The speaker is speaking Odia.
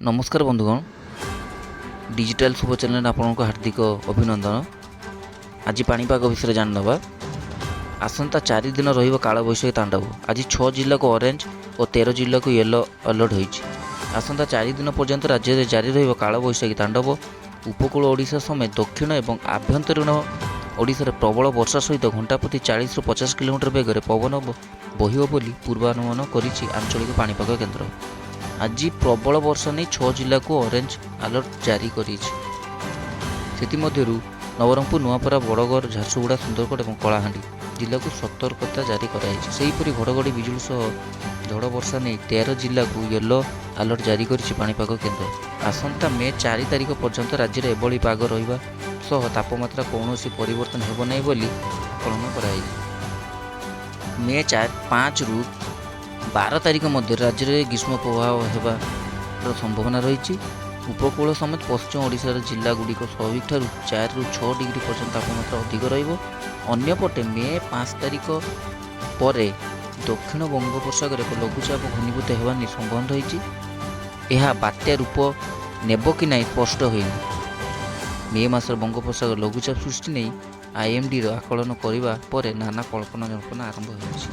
ନମସ୍କାର ବନ୍ଧୁଗଣ, ଡିଜିଟାଲ ଶୁଭ ଚ୍ୟାନେଲରେ ଆପଣଙ୍କୁ ହାର୍ଦ୍ଦିକ ଅଭିନନ୍ଦନ। ଆଜି ପାଣିପାଗ ବିଷୟରେ ଜାଣିନେବା। ଆସନ୍ତା 4 ଦିନ ରହିବ କାଳବୈଶାଖୀ ତାଣ୍ଡବ। ଆଜି ଛଅ ଜିଲ୍ଲାକୁ ଅରେଞ୍ଜ ଓ 13 ଜିଲ୍ଲାକୁ ୟେଲୋ ଆଲର୍ଟ ହୋଇଛି। ଆସନ୍ତା 4 ଦିନ ପର୍ଯ୍ୟନ୍ତ ରାଜ୍ୟରେ ଜାରି ରହିବ କାଳବୈଶାଖୀ ତାଣ୍ଡବ। ଉପକୂଳ ଓଡ଼ିଶା ସମେତ ଦକ୍ଷିଣ ଏବଂ ଆଭ୍ୟନ୍ତରୀଣ ଓଡ଼ିଶାରେ ପ୍ରବଳ ବର୍ଷା ସହିତ ଘଣ୍ଟା ପ୍ରତି 40ରୁ 50 କିଲୋମିଟର ବେଗରେ ପବନ ବହିବ ବୋଲି ପୂର୍ବାନୁମାନ କରିଛି ଆଞ୍ଚଳିକ ପାଣିପାଗ କେନ୍ଦ୍ର। ଆଜି ପ୍ରବଳ ବର୍ଷା ନେଇ ଛଅ ଜିଲ୍ଲାକୁ ଅରେଞ୍ଜ ଆଲର୍ଟ ଜାରି କରିଛି। ସେଥିମଧ୍ୟରୁ ନବରଙ୍ଗପୁର, ନୂଆପଡ଼ା, ବରଗଡ଼, ଝାରସୁଗୁଡ଼ା, ସୁନ୍ଦରଗଡ଼ ଏବଂ କଳାହାଣ୍ଡି ଜିଲ୍ଲାକୁ ସତର୍କତା ଜାରି କରାଯାଇଛି। ସେହିପରି ଘଡ଼ଘଡ଼ି ବିଜୁଳି ସହ ଝଡ଼ ବର୍ଷା ନେଇ 13 ଜିଲ୍ଲାକୁ ୟେଲୋ ଆଲର୍ଟ ଜାରି କରିଛି ପାଣିପାଗ କେନ୍ଦ୍ର। ଆସନ୍ତା ମେ 4 ତାରିଖ ପର୍ଯ୍ୟନ୍ତ ରାଜ୍ୟରେ ଏଭଳି ପାଗ ରହିବା ସହ ତାପମାତ୍ରା କୌଣସି ପରିବର୍ତ୍ତନ ହେବ ନାହିଁ ବୋଲି ଆକଳନ କରାଯାଇଛି। ମେ 4, 5ରୁ 12 ତାରିଖ ମଧ୍ୟରେ ରାଜ୍ୟରେ ଗ୍ରୀଷ୍ମ ପ୍ରବାହ ହେବାର ସମ୍ଭାବନା ରହିଛି। ଉପକୂଳ ସମେତ ପଶ୍ଚିମ ଓଡ଼ିଶାର ଜିଲ୍ଲାଗୁଡ଼ିକ ସ୍ୱାଭାବିକଠାରୁ 4ରୁ 6 ଡିଗ୍ରୀ ପର୍ଯ୍ୟନ୍ତ ତାପମାତ୍ରା ଅଧିକ ରହିବ। ଅନ୍ୟପଟେ ମେ 5 ତାରିଖ ପରେ ଦକ୍ଷିଣ ବଙ୍ଗୋପସାଗରରେ ଏକ ଲଘୁଚାପ ଘନୀଭୂତ ହେବା ନେଇ ସମ୍ଭାବନା ରହିଛି। ଏହା ବାତ୍ୟା ରୂପ ନେବ କି ନାହିଁ ସ୍ପଷ୍ଟ ହୋଇନି। ମେ ମାସରେ ବଙ୍ଗୋପସାଗର ଲଘୁଚାପ ସୃଷ୍ଟି ନେଇ ଆଇଏମ୍ଡିର ଆକଳନ କରିବା ପରେ ନାନା କଳ୍ପନା ଜଳ୍ପନା ଆରମ୍ଭ ହୋଇଛି।